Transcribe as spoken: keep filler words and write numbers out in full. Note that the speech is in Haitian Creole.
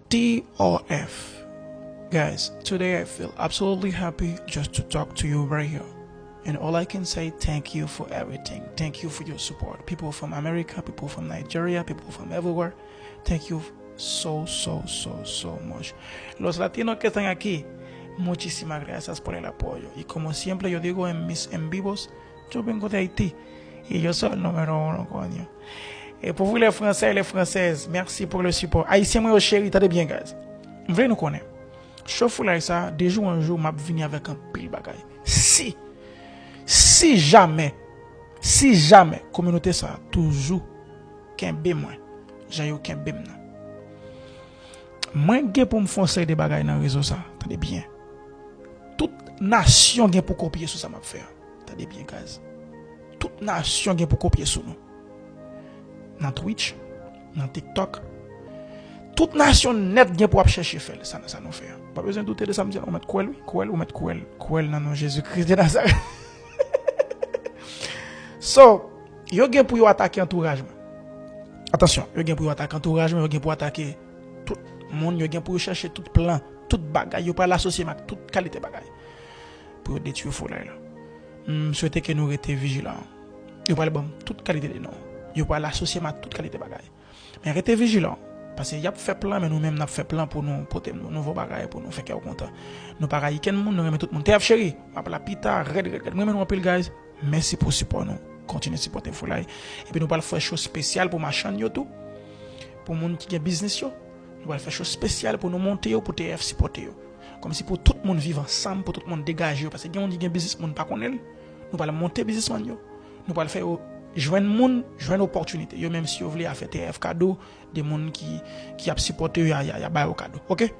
T R F. Guys, today I feel absolutely happy just to talk to you right here. And all I can say, thank you for everything. Thank you for your support. People from America, people from Nigeria, people from everywhere. Thank you so, so, so, so much. Los latinos que están aquí, muchísimas gracias por el apoyo. Y como siempre yo digo en mis en vivos, yo vengo de Haití. Y yo soy el número uno, coño. Et pour vous les Français et les Françaises, merci pour le support. Ayisyen mwen yo cheri, tande byen, guys. M vle nou konnen. Cho Foulay sa, de jou an jou, m ap vini avèk anpil bagay. Si, si jamè, si jamè, kominote sa toujou kenbe mwen, jan yo kenbe m nan. Mwen gen pou m fè yon seri de bagay nan rezo sa, tande byen. Tout nasyon gen pou kopye sou sa m ap fè a. Tande byen, guys. Tout nasyon gen pou kopye sou nou. Nan Twitch, nan TikTok. Tout nasyon nèt gen pou ap chèche fè l, sa, sa nou fè a. Pa bezwen doute de sa m di a, ou mèt kwè l, wi. Kwè l, ou mèt kwè l. Kwè l nan non Jezi Kris de Nazarèt. So, yo gen pou yo atake antouraj mwen. Atansyon, yo gen pou yo atake antouraj mwen, yo gen pou atake tout moun, yo gen pou yo chèche tout plan, tout bagay, yo pral asosye m ak tout kalite bagay pou yo detwi Foulay la. M swete ke nou rete vijilan. Yo pral ban m tout kalite de non. Yo pral asosye m ak tout kalite bagay. Men rete vijilan, paske y ap fè plan, men nou menm n ap fè plan pou nou pote nou nouvo bagay, pou nou fè kè w kontan. Nou pa rayi kenn moun, nou renmen tout moun. T F cheri, m ap la pita, rèd, rèd, rèd. Mwen renmen nou anpil, guys. Mèsi pou sipò nou. Kontinye sipòte Foulay. Epi nou pral fè show espesyal pou machann yo tou. Pou moun ki gen biznis yo. Nou pral fè show espesyal pou nou monte yo, pou T F sipòte yo. Kòmsi pou tout moun viv ansanm, pou tout moun degaje yo. Paske gen moun ki gen biznis, moun pa konnen l. Nou pral monte biznismann yo. Nou pral fè yo jwenn moun, jwenn opòtinite. Yo menm si yo vle a fè T F kado, de moun ki, ki ap sipòte yo, y a, y a, y a ba yo kado. Oke?